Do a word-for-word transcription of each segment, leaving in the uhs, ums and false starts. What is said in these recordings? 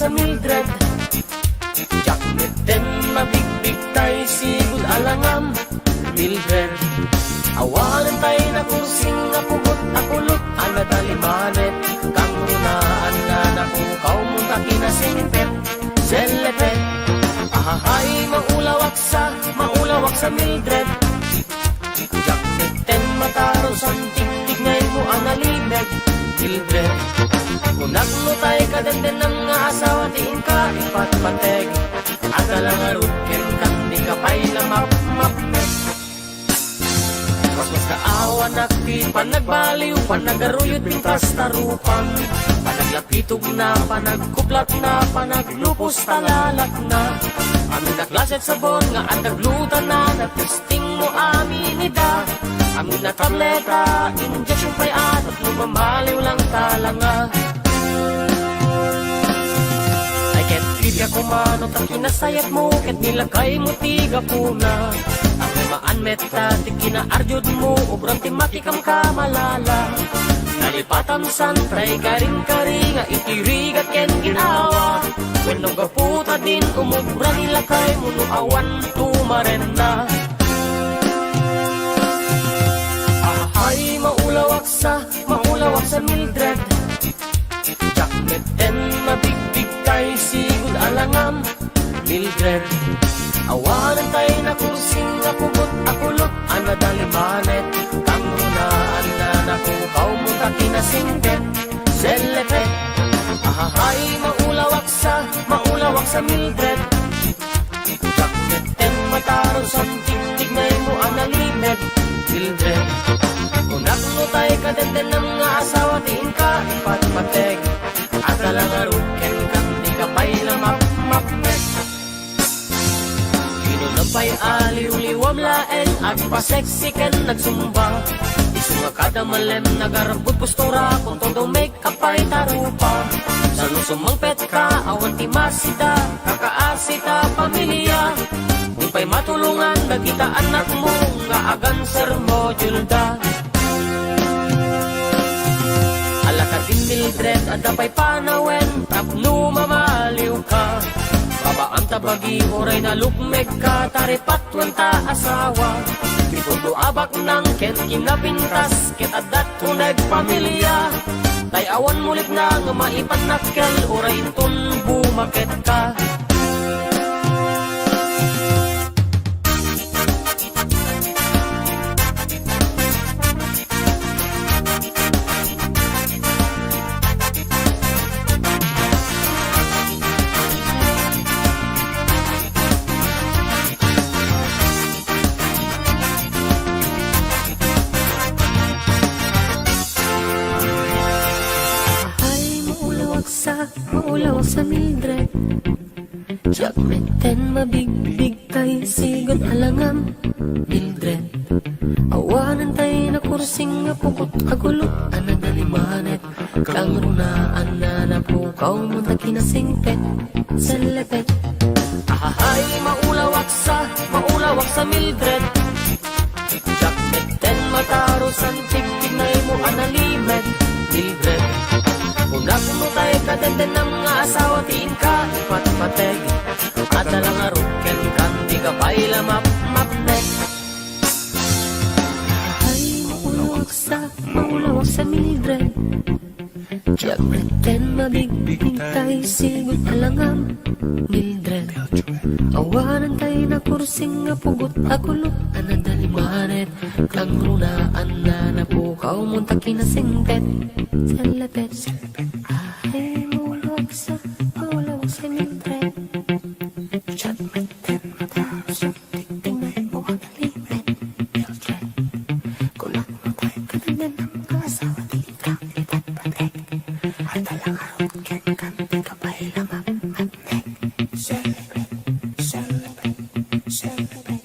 Mildred. Diak metten mabigbigtay sigud a langam, Mildred. Awanen tay nakursing a pugot a kulot a nadalimanet, kangrunaan na napukawmo ta kinasingpet, sellepet. Ahahay, maulawaksa, maulawaksa, Mildred. Diak metten matarus a tigtignaymo a nalimed, Mildred. Kunak no tay kadetdennam nga asawa ti inka ipatpateg. Adda la ngarud kenka, dika pay la mapmapnek. Masmaskaawanak ti panagbaliw, panagaruyod, pintas ta rupam, panaglapitogna, panagkuplatna, panaglupos ta lalakna. Amin a klase a sabon nga adda glutana, napis- Tingmo amin ida, amin a tableta, injection pay a tapno, mamaliw lang ta langa. Ay ket bibiag kumano ta kinasayatmo ket nilakaymo ti gapuna. Amin maan met ta ti kinaardiudmo, obra ti makikamkamalala. Nalipatan san tay karingkaringa iti rigat ken ginawa. Wenno gapu ta din umubra ni lakaymo no awan tumarenna. Ahay, maulawaksa, maulawaksa, Mildred. Diak metten mabigbigtay sigud a langam, Mildred. Awanen tay nakursing a pugot a kulot a nadalimanet, kangrunaan na napukawmo ta kinasingpet, sellepet. Ahahay, maulawaksa, maulawaksa, Mildred. Diak metten matarus a tigtignaymo a nalimed, Mildred. Kunak no tay kadetdennam nga asawa ti inka ipatpateg. Adda la ngarud kenka, dika pay la mapmapnek. Kinunam pay a liwliwam laeng, agpaseksi ken nagsumba. Isu nga kada malem, nagarbut postura, kon todo make-up pay ta rupa. Sano sumangpet ka, awan ti masida, kakaasi ta pamilia. Di pay matulongan dagita anakmo nga aganser module da. Ala kadin, Mildred, adda pay panawen tapno mamaliw ka. Babaan ta bagi uray nalukmeg ka, taripatuen ta asawa. Ti pudno a baknang ken kinapintas ket adda uneg pamilia. Tay awan mulitna nga maipannakkel uray inton bumaket ka. Ahay, maulawaksa, maulawaksa, Mildred. Diak metten mabigbigtay sigud a langam, Mildred. Awanen tay nakursing a pugot a kulot a nadalimanet, kangrunaan na napukawmo ta kinasingpet, sellepet. Ahahay, maulawaksa, maulawaksa, Mildred. Diak metten matarus a tigtignaymo a nalimed, Mildred. Kunak no tay kadetdennam nga asawa ti inka ipatpateg. Adda la ngarud kenka, dika pay la mapmapnek. Ay, maulawaksa, maulawaksa, Mildred. Diak metten mabigbigtay sigud a langam, Mildred. Awanen tay nakursing a pugot a kulot a nadalimanet, kangrunaan na napukawmo ta kinasingpet, sellepet. Ay, maulawaksa, maulawaksa, Mildred. Diak metten matarus a tigtignaymo a nalimed, Mildred. Kunak no tay kadetdennam nga asawa ti inka ipatpateg. Adda la ngarud kenka, dika pay la mapmapnek. Sellepet, sellepet, sellepet.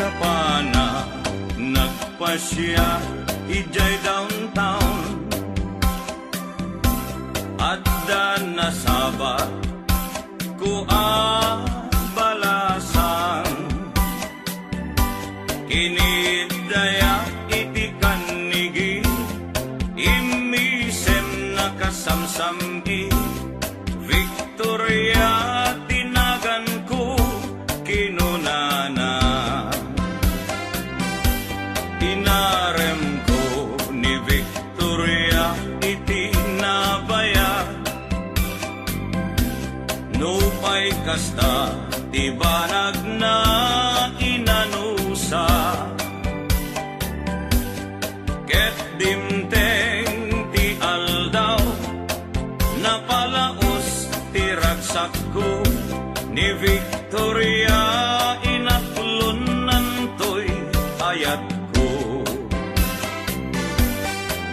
Napanak nagpasiar idiay downtown. Adda Nasabat ko a balasang, kiniddayak iti kannigi, immisem nakasamsam-i. Victoria ti naganko, kinunana. Inaremko ni Victoria iti nabaya. Nupay kasta ti banagna, inanusa. Ket dimteng ti aldaw, napalaos ti ragsakko. Ni Victoria, inaklonnantoy ayatko.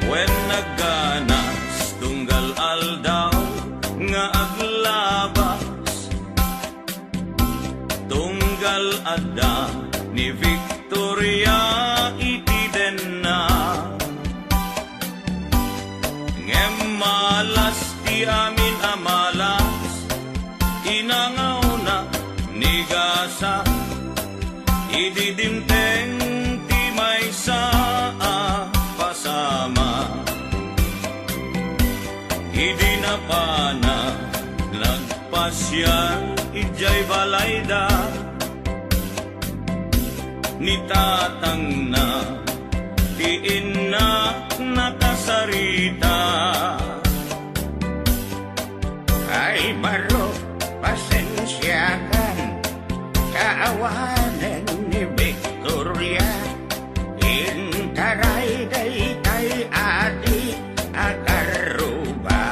Wen nagganas tunggal aldaw nga aglabas, tunggal adda ni Victoria iti denna. Ngem malas ti amin a malas, inangawna ni gasa. Idi dimteng ti maysa a pasama, idi napana nagpasiar idiay balayda, ni tatangna ti innak nakasarita. Ay, baro, pasensiakan, ta awanen ni Victoria, intaray daytay adi a karruba.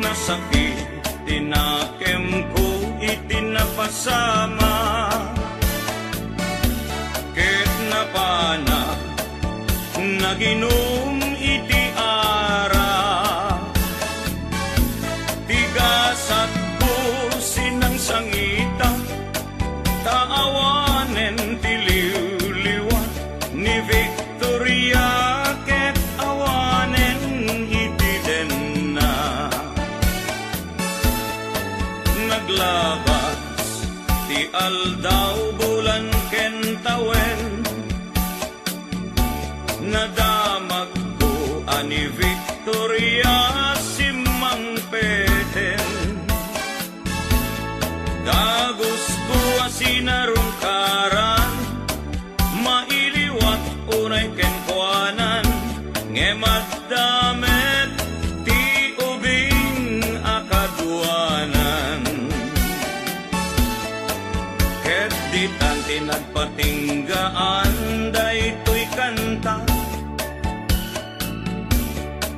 Nasakit ti nakemko iti napasama, ket napana naginum iti arak. Ti gasatko sinangsangita, ta awanen ti liwliwa ni Victoria ket awanen iti denna. Naglabas ti aldaw, bulan ken tawen, nadamagko a ni Victoria simmangpeten. Dagusko a sinarungkaran, mailiwat unay kenkuanan, ngem adda met ti ubing a kaduanan. Ket ditan ti nagpatinggaan daytoy kanta.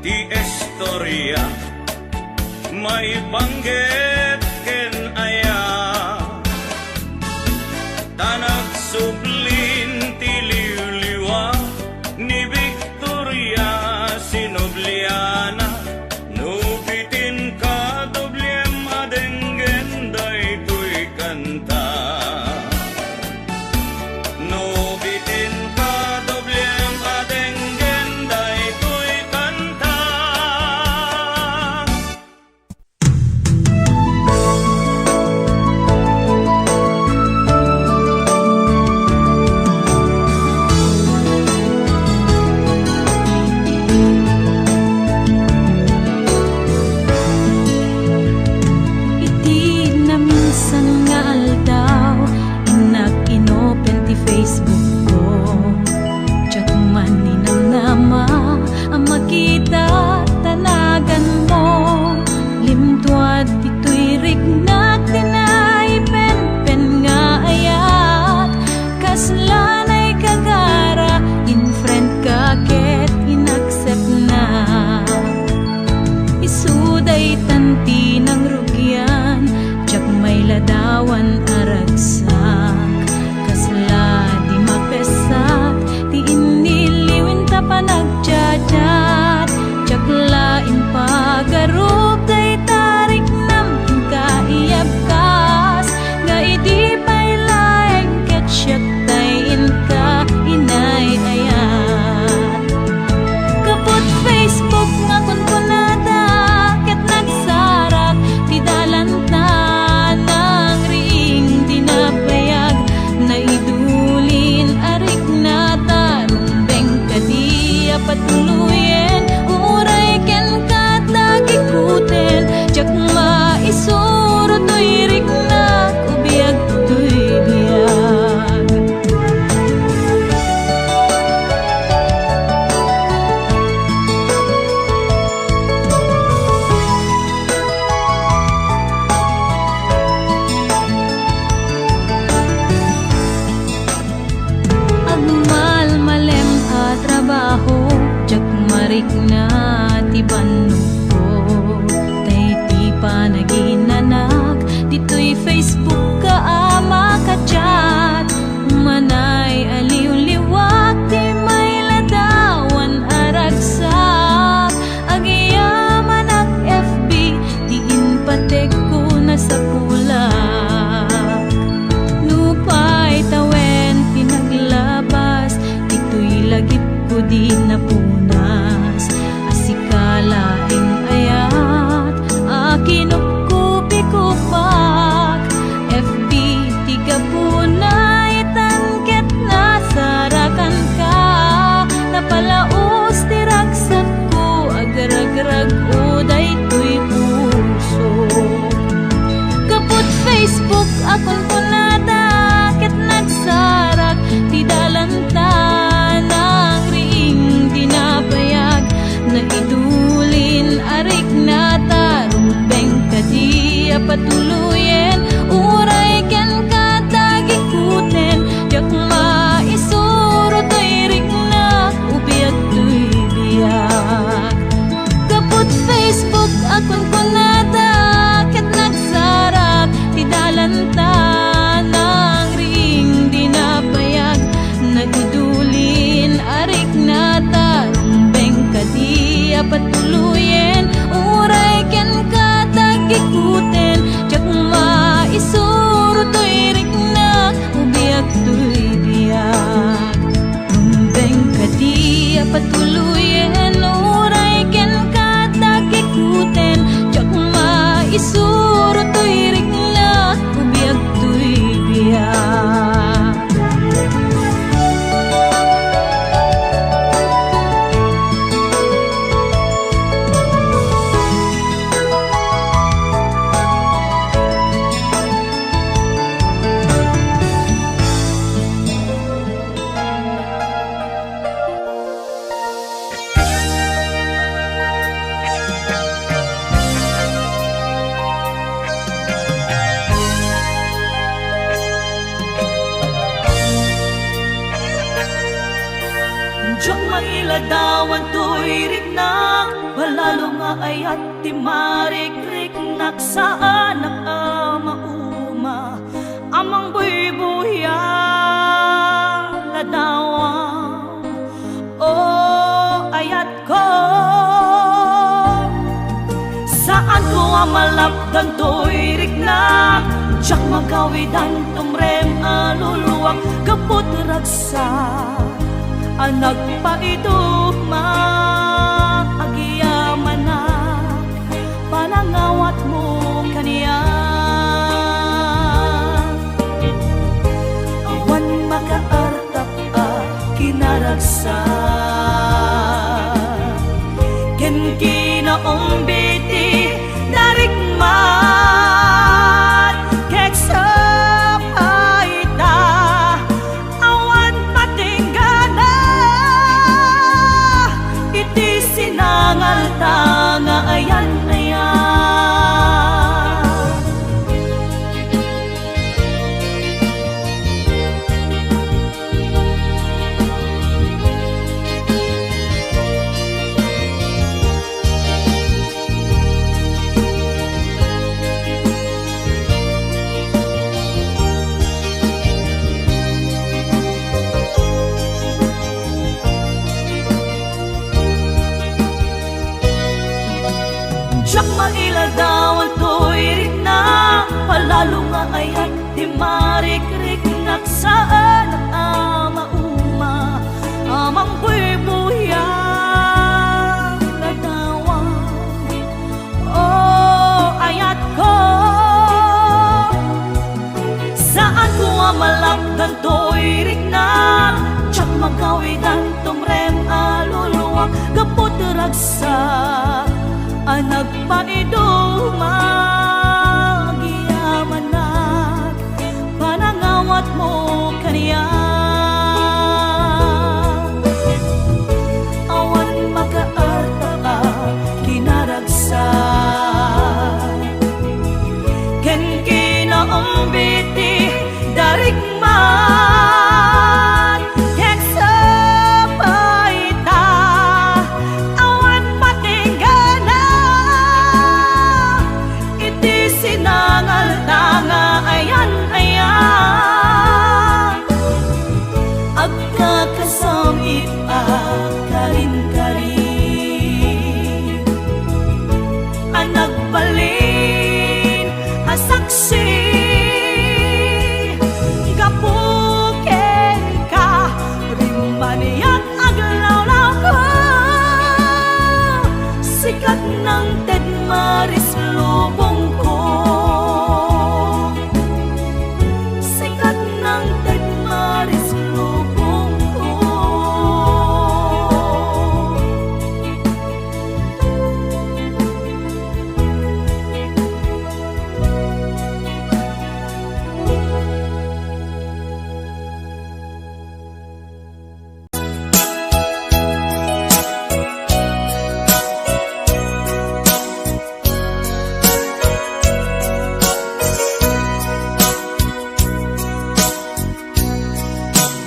Ti istoria maipanggep ken aya, ta nagsublin ti liwliwa ni Victoria, sinubliana. No bitin ka, doblem a denggen daytoy kanta. No bitin ka, doblem a denggen daytoy kanta. Arikna ta rumbeng kadi a patuloyen, uray kenka ta gikuten, diak maisuro toy riknak, ubiak toy biag. Rumbeng kadi a patuloyen, uray kenka ta gikuten, diak maisuro toy riknak, ubiak toy biag. Diak mailadawan toy riknak, palalo nga ayat ti marikriknak, saanak a mauma. Amang buybuya, ladawa, o ayatko. Saanko a malapdan toy riknak, diak magawidan tumrem a luluak, gapu ti ragsak a nagpaiduma, agyamanak panangawatmo kaniak. Awan makaartap a kinaragsak ken kinaumbit ti narikmat, ket sapay ta awan patinggana iti sinangalta nga ayan-ayan. Diak mailadawan toy riknak, palalo nga ayat ti marikriknak, saanak a mauma. Amang buybuya, ladawa, o ayatko. Saanko a malapdan toy riknak, diak magawidan tumrem a luluak, gapu ti ragsak a nagpaiduma, agyamanak panangawatmo kaniak. Awan makaartap a kinaragsak ken kinaumbit ti narikmat, ket sapay ta awan patinggana iti sinangalta nga ayan-ayan. Agkakasam-it a karinkarin a nagbalin a saksi gapu kenka, rimmaniak aglawlawko. Sika ti nangted maris lubongko. Sika ti nangted maris lubongko.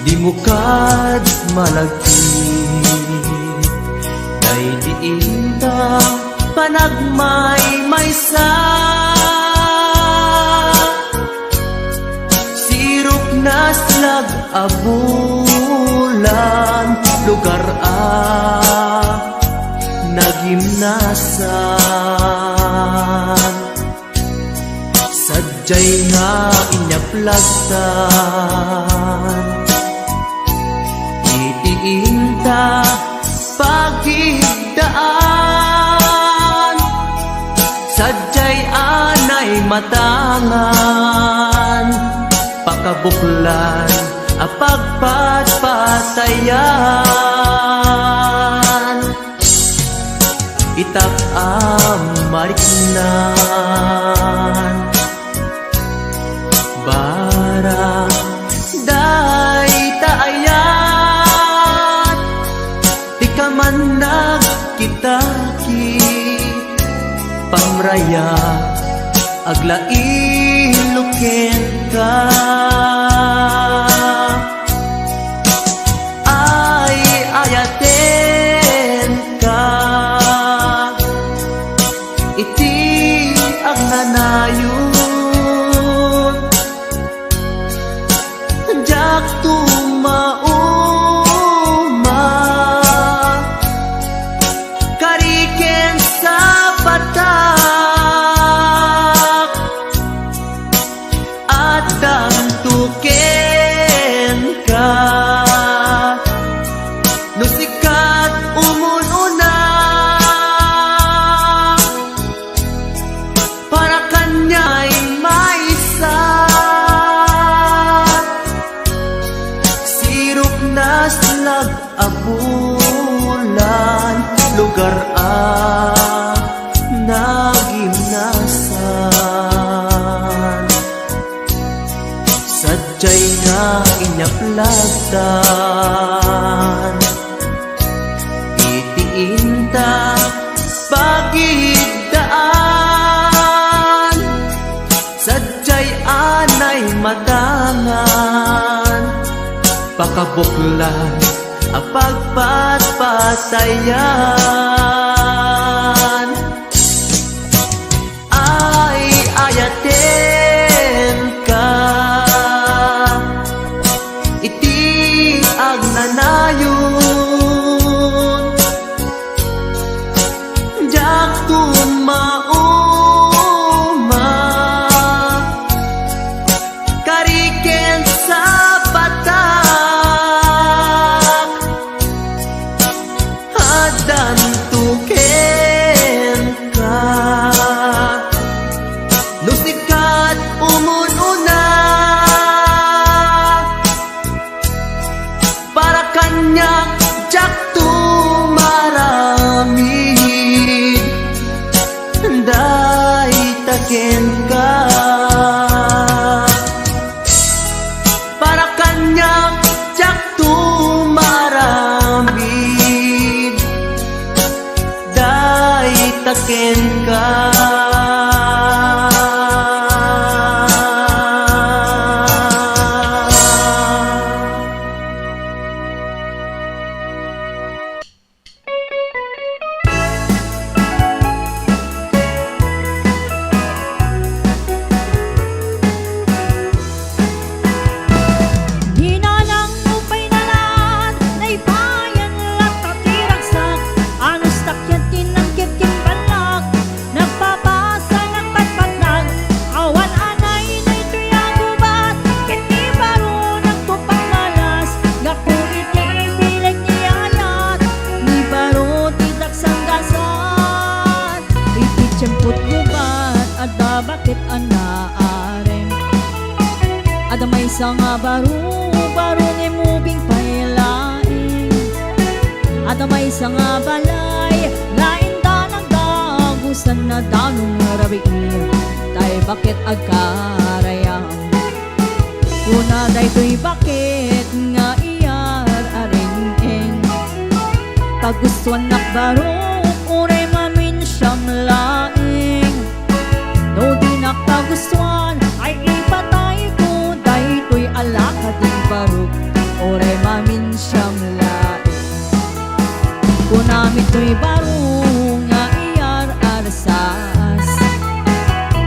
Dimo kad malagip, daydi inta panagmaymaysa. Sirok naslag a bulan, lagtan. Iti inta pagigdaan, sadiay anay matangan, pakabuklan a pagpatpatayan. Itak a mariknan, para dayta ayat, ti kamannag kitaki, pamraya, aglailo kenka. Ay, ayatenka iti agnanayon. Diak tumauma, kari ken sapatak, addanto kenka no sika ti umun-una. Para kaniay maysa ti ruknas lag a bulan, lugar a nagimnasan. Sadiay nga inyaplatdan iti inta pagigdaan, sadiay anay matangan, pakabuklan a pagpatpatayan. Ay, ayatenka iti agnanayon. Diak tumauma, kari ken sapatak, addanto kenka no sika ti umun-una. Para kaniak, diak tumaramid, dayta kenka. Para kaniak, diak tumaramid, dayta kenka. Ninanang, upay nalaat, naipayan latta ti ragsak, anus takyan ti nangkit ken ballak, nagpapasa, nagpatpatnag, awan anay daytoy a gubat, ket ni baro nagtupak malas, gapu iti bileg ni ayat, ni baro ti daksanggasat, iti tiempot gubat, adda baket a naarim. Adda maysa nga baro, baro ni mubing pay laeng. Adda maysa nga balay, laeng da nagdagusan, nadanum rabii, tay baket agkarayam. Kuna daytoy baket nga iyar a ring-ing, pagustuannak barok, uray maminsiam laeng. No dinak pagustuan, ay ipatayko daytoy a lakad ti barok, uray maminsiam laeng. Kunam itoy baro nga iyar-arsas,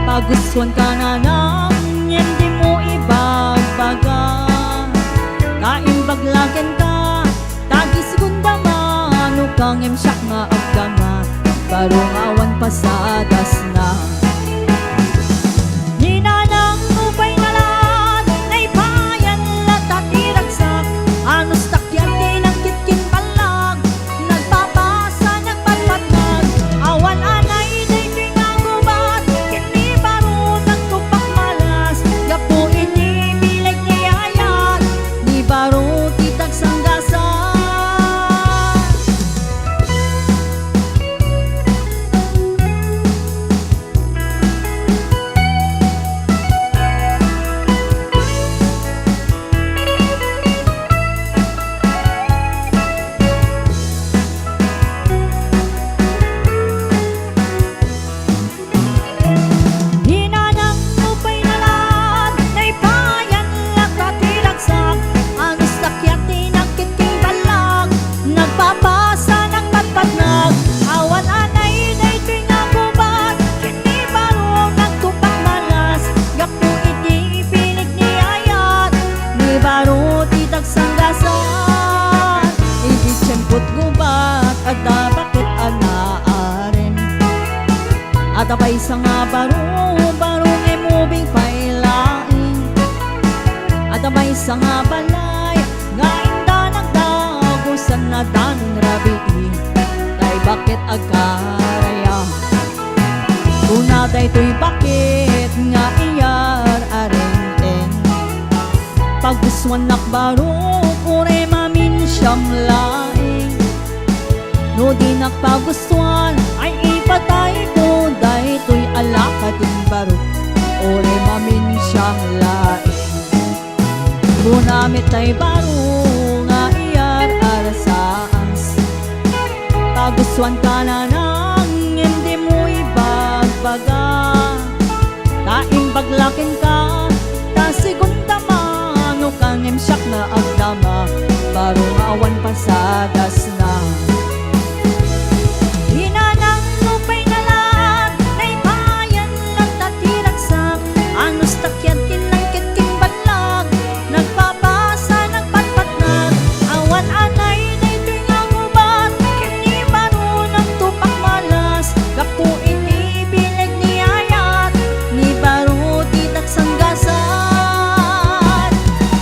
pagustuanka nanang, ngem dimo ibagbaga. Ta imbag la kenka, tagisgunda mano ka, ngem siak nga agdama, baro nga awan pasadasna. Ninanang, upay nalaat, Adda maysa nga baro, baro nga imubing pay laeng. Adda maysa nga balay nga inda nagdagusan a dan rabii. Tay bakit agkaraya? Kuna daytoy bakit nga iyar-areng-eng. Pagustuanak baro, uray maminsiam laeng. No dinak pagustuan, ay ipatayko daytoy a lakating baro, uray maminsiam laeng. Kuna met tay baro nga iyar-arasaas. Pagustuanka nanang, ngem dimo ibagbaga. Ta imbag la kenka, ta sigun ta manoka, ngem siak nga agdama, baro nga awan pasadasna. Inanang no pay nalaag, naipayan lang ta ti ragsak, anus ta kiad kin nangkit kin ballag, nagpapasa, nagpatpatnag, awan anay daytoy nga gubat, ken ni baro nagtupak malas, gapu iti bileg ni ayat, ni baro ti taksanggasat.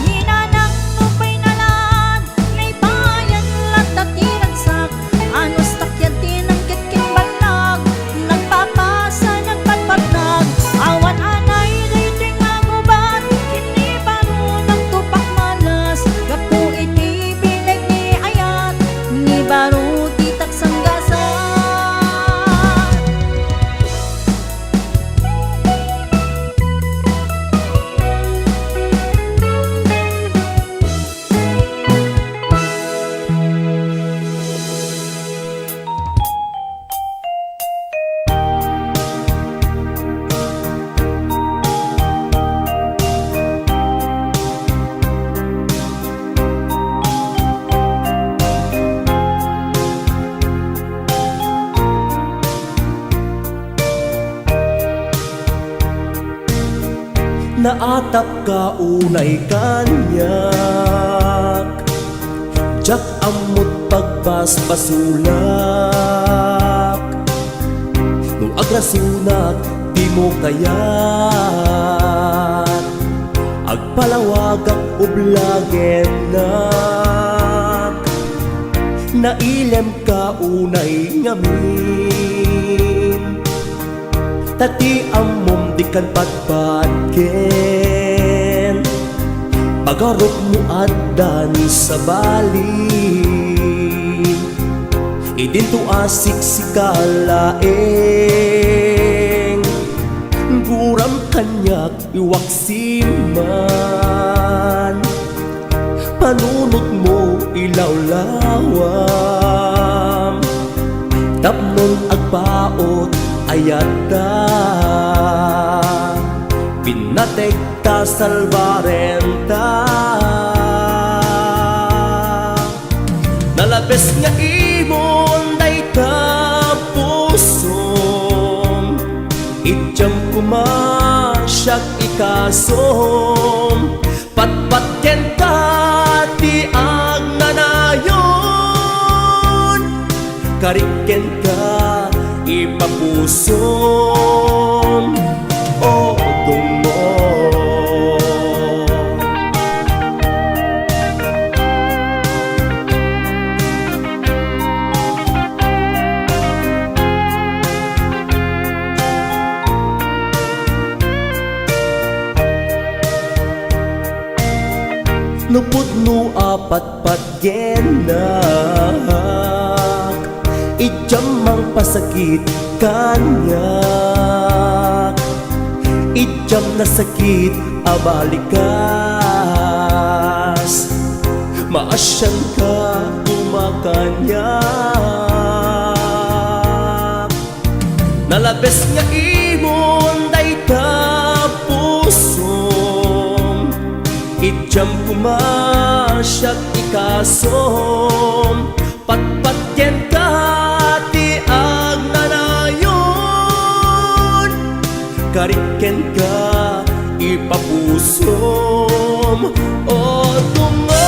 Inanang no pay nalaag, naipayan latta ti ragsak, anus ta kiad ti nangkit ken ballag, nagpapasa, nagpatpatnag, awan anay daytoy nga gubat, ken ni baro nagtupak malas, gapu iti bileg ni ayat, ni baro ti taksanggasat. Naatapka unay kaniak, diak ammot pagbasbasolak. No agrasonak, dimo kayat, agpalawagak, ublagennak. Nailemka unay ngamin, ta ti ammom dikan patpatgen. Pagarupmo addan sabali, idinto a siksika laeng. Guram kaniak, iwaksi man, panunotmo ilawlawam. Tapnon agpaut, ayatta, pinnategta, salbarenta. Nalabes nga imon dayta pusom, idiam koma siak ikasom. Patpatgenka ti agnanayon, karik kenka ipapusom, o dungngo. No pudno a patpatgenak, idiam mangpasakit kaniak. Idiam nasakit a balikas, maasianka koma kaniak. Nalabes nga imon dayta pusom, idiam koma siak ikasom. Patpatgenka ti agnanayon, karik kenka ipapusom, o dungngo.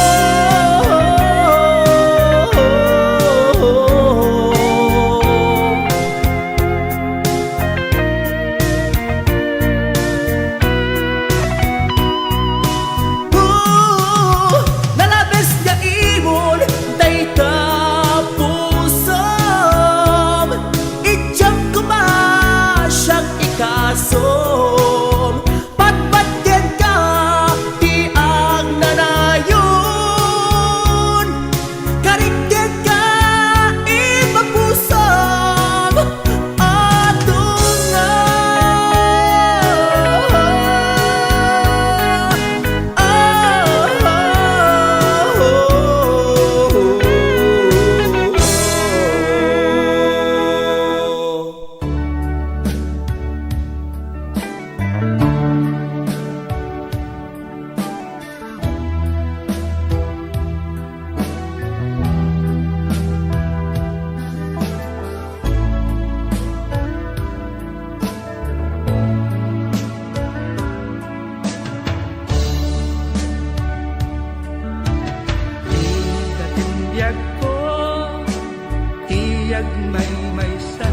agmaymaysa.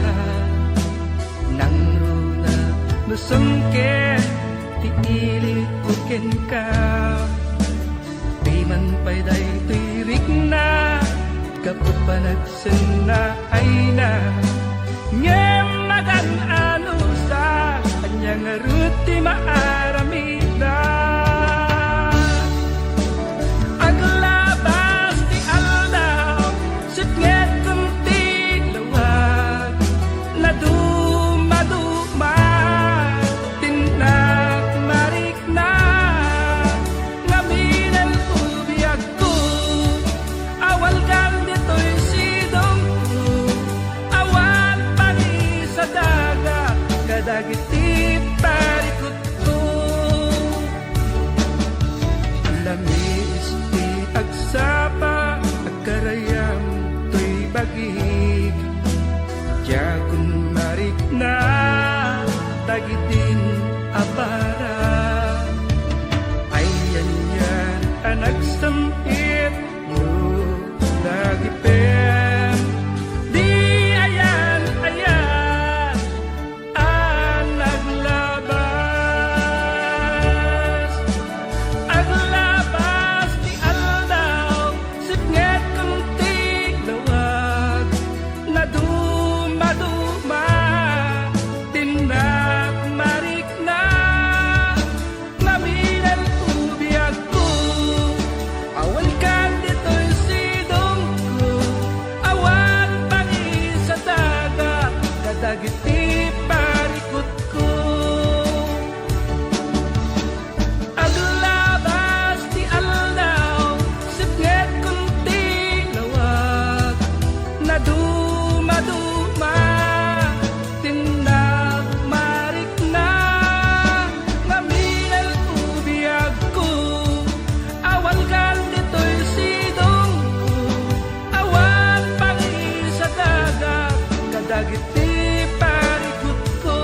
Nangruna no sungkit ti ilikko kenka. Diman pay daytoy rikna, gapu panagsenna ayna. Ngem magan-ano sa ania ngarud ti maaramida. Aglabas ti aldaw, sipngetkon ti lawag, nadumaduma ti nakmarikna. Ngaminelko biagko, awalkan ditoy sidongko, awan pangisadaga kadagiti parikutko. Lamiis ti agsapa, agkarayam toy bagik. Diakon marikna dagidin a para. Ayan-yan a nagsam-it no nagipem. Di ayan-ayan a naglabas. Aglabas ti aldaw, sipngetkon ti lawag, nadumaduma ti nakmarikna. Ngaminelko biagko, awalkan ditoy sidongko, awan pangisadaga kadagiti parikutko. Aglabas ti aldaw, sipngetkon ti lawag, nadumaduma ti nakmarikna. Ngaminelko biagko, awalkan ditoy sidongko, awan pangisadaga kadagiti parikutko.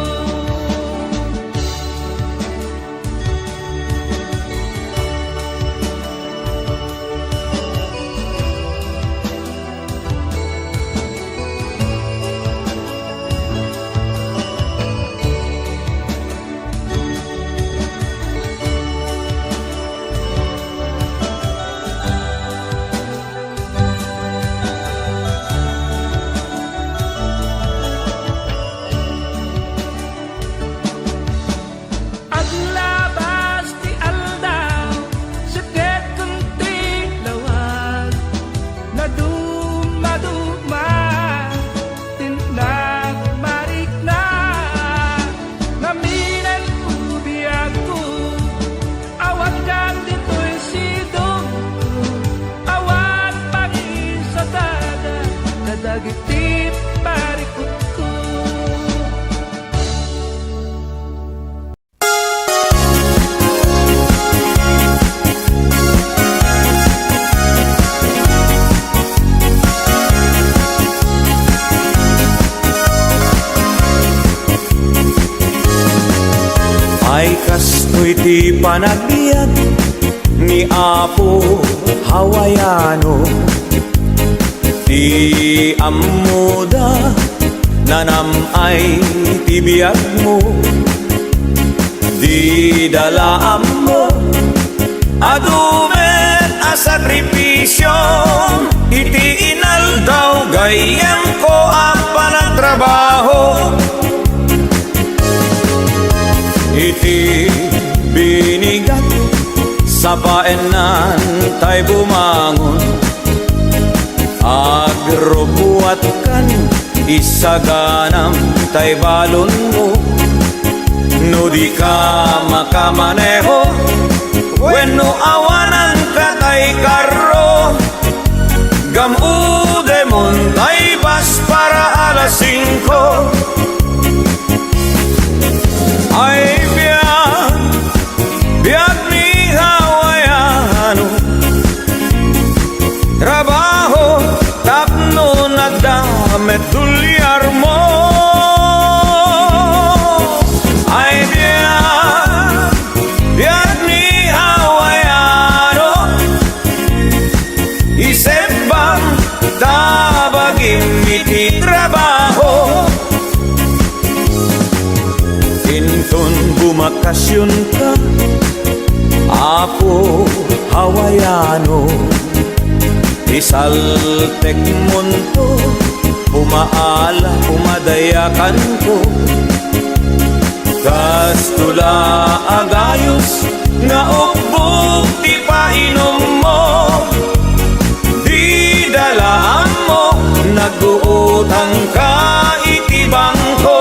Aglabas ti aldaw, sipngetkon ti lawag, nadumaduma ti nakmarikna. Ngaminelko biagko, awalkan ditoy sidongko, awan pangisadaga kadagiti parikutko. Ay, kastoy ti panagbiag ni Apo Hawaiano. Ti ammoda, nanam-ay ti biagmo. Dida la ammo, adu met a sakripisio. Iti inaldaw gayyemko a panagtrabaho. Iti binigat, sapaennan tay bumangon. Agrubuatkan, isaganam tay balonmo. No dika makamaneho, wenno awananka tay karro, gam-udemon tay bus para alas singko. Ay, biag, biag ni Hawaiano. Trabaho tapno nadda met dolyarmo. Ay, biag, biag ni Hawaiano. Isebbam ta bagim iti trabaho. Inton bumakasionka, Apo Hawaiano, isaltekmonto, umaala, umadayakanto. Kastoy la a gayos nga ukbok ti painummo. Dida la ammo, nag-uutangka iti bangko.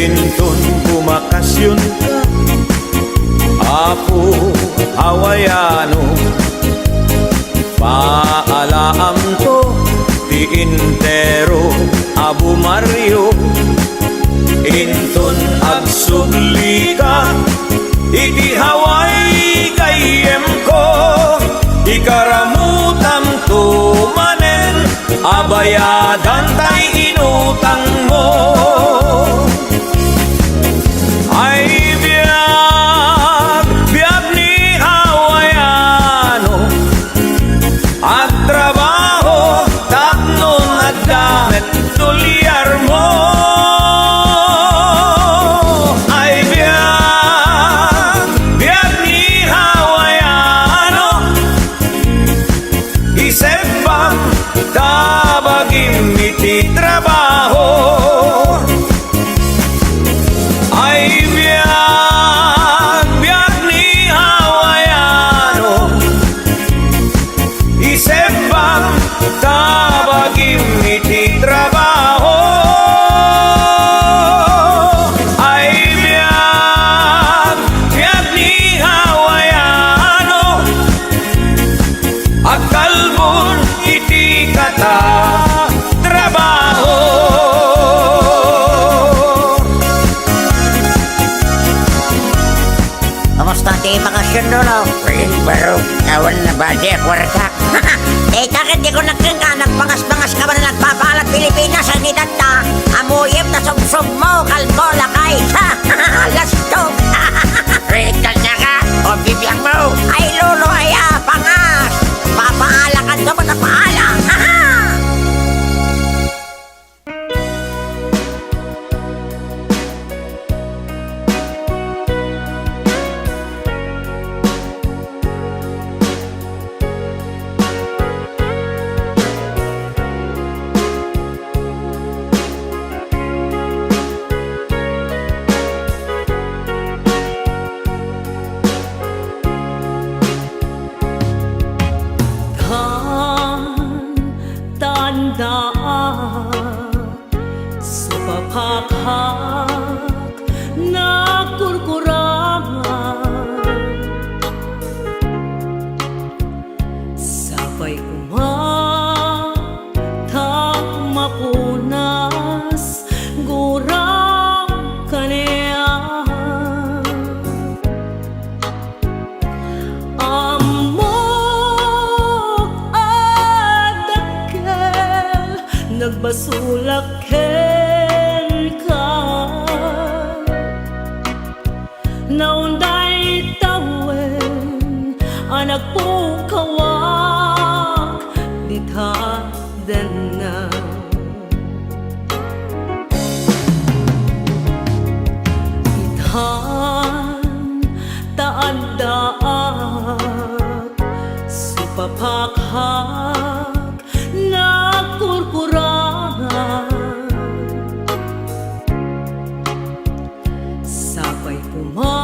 Inton bumakasionka, Apo Hawaiano, paalaamto ti entero a bumaryo. Inton agsublika iti Hawaii gayyemko, ikaramutamto manen a bayadan tay inutangmo. Ay biag, biag ni Hawaiano, agtrabaho tapno adda met dolyarmo. Ay biag, biag ni Hawaiano, isebbang ta bagim iti trabaho. Ay biag, biag ni Hawaiano, isebbang ta bagim iti trabaho. Ay biag, biag ni Hawaiano, agkalbon iti kata trabaho. Kumusta ti bakasyon, Lolo? Uy, baro, awan na ba di kwarta? Dayta ket di ko nagkenka, nagpangaspangas ka man a nagpapaala Pilipinas, ay ni Tata, amuyem ta subsub mo, kalbo, lakay. Lastog. Uy, kalsaka, o bibiag mo. Ay, Lolo, ay, ah, pangas. Papaala ka, ito mo napaala. Tan, tanda, supapakhak, nagkurkurang. Sapay koma ta mapunas, gurang kaniak. Ammok a dakkel, nagbasolak kenka. Naunday tawen a nagpukawak dita denna. Itan ta addaak, supapakhak, nagkurkurang. Sapay koma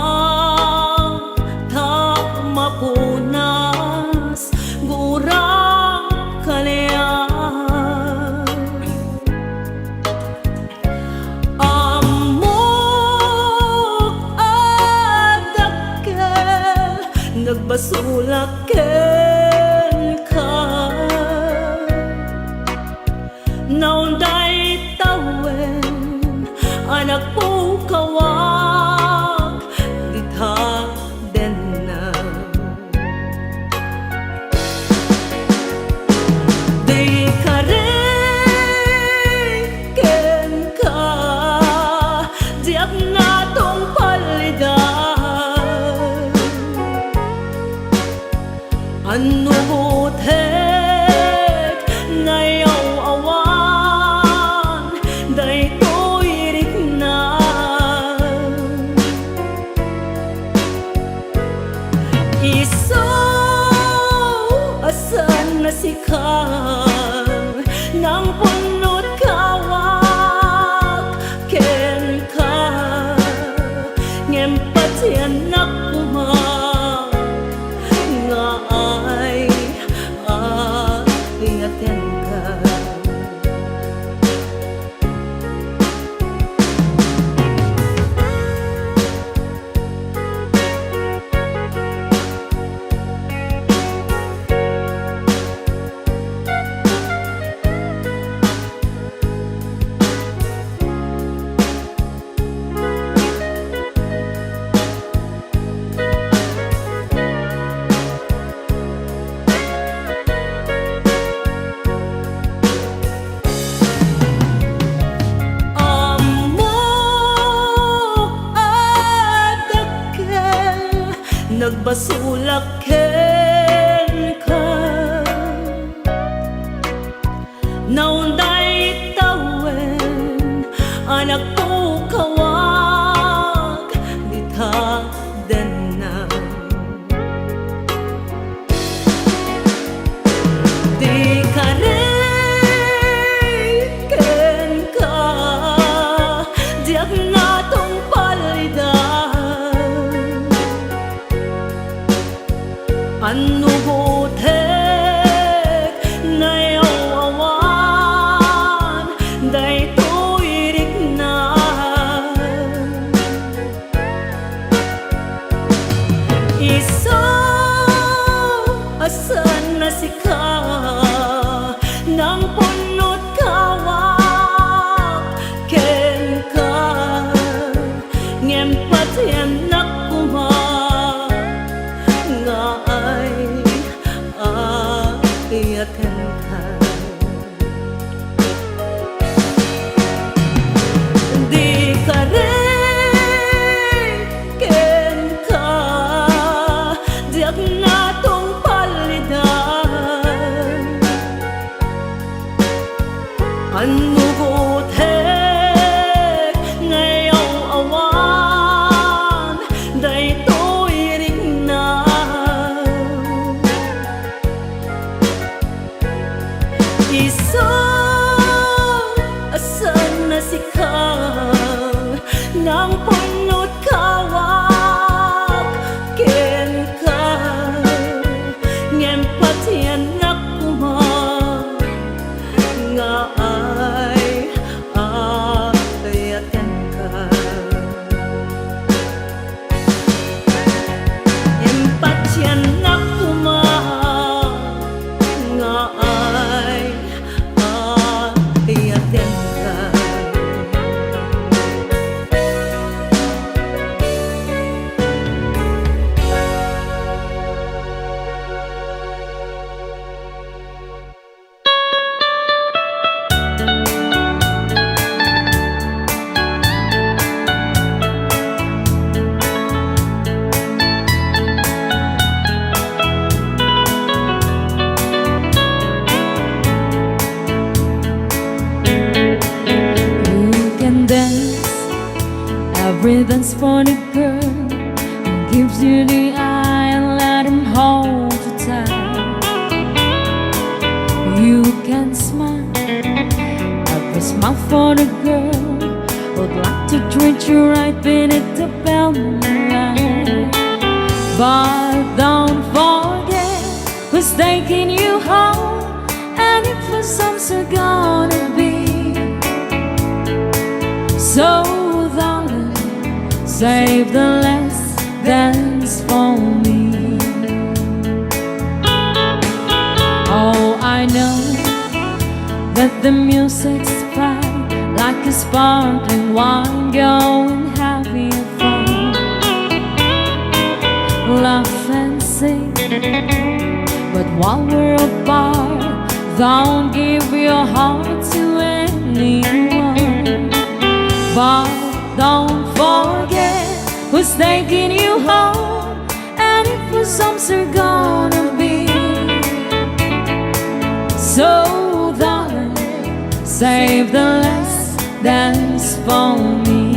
ta mapunas, gurang kaniak. Ammok a dakkel, nagbasolak ken ka, nangpunot kawak kenka, ngem patiennak koma nga ay-ayatenka. Ammok a dakkel, nagbasolak kenka. Naunday tawen a nagpukawak dita denna. Di karek kenka, diak natungpalidan. Annugotek nga yaw-awan daytoy rikna. Isu a saan a sika, nangpunot kawak kenka, ngem patiennak koma nga ay-ayatenka. Di karek kenka, diak natungpalidan. Annugotek nga yaw-awan daytoy rikna. Isu a saan a sika, nangpunot kawak kenka, ngem patiennak koma nga ay-ayatenka. Impatiennak koma nga ay-ayatenka. You can dance every dance for the girl who gives you the eye and let him hold you tight. You can smile every smile for the girl who'd like to treat you right beneath the belly line. But don't forget who's taking you home, and if the songs are gonna be so, darling, save the last dance for me. Oh, I know that the music's fine, like a sparkling wine, going heavy fun. Laugh and sing, but while we're apart, don't give your heart to anyone. But don't forget who's taking you home, and if the songs are gonna be so, darling, save the last dance for me.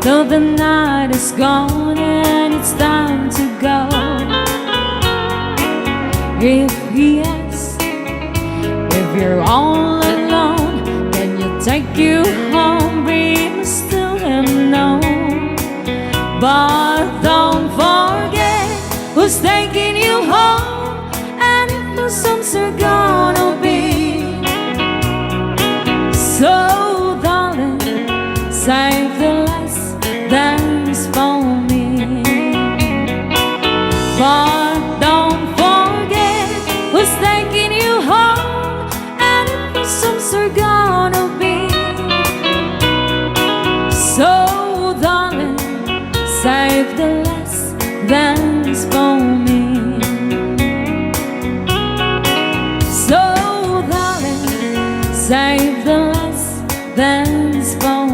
Though the night is gone and it's time to go. If he asks if you're all alone, can you take you home? We must tell him no. But don't forget who's taking you home and if the songs are gonna be. So, darling, save the last dance for me. But don't forget who's taking you home and if the songs are gonna be. So, darling, save the last dance for me. So, darling, save the last dance for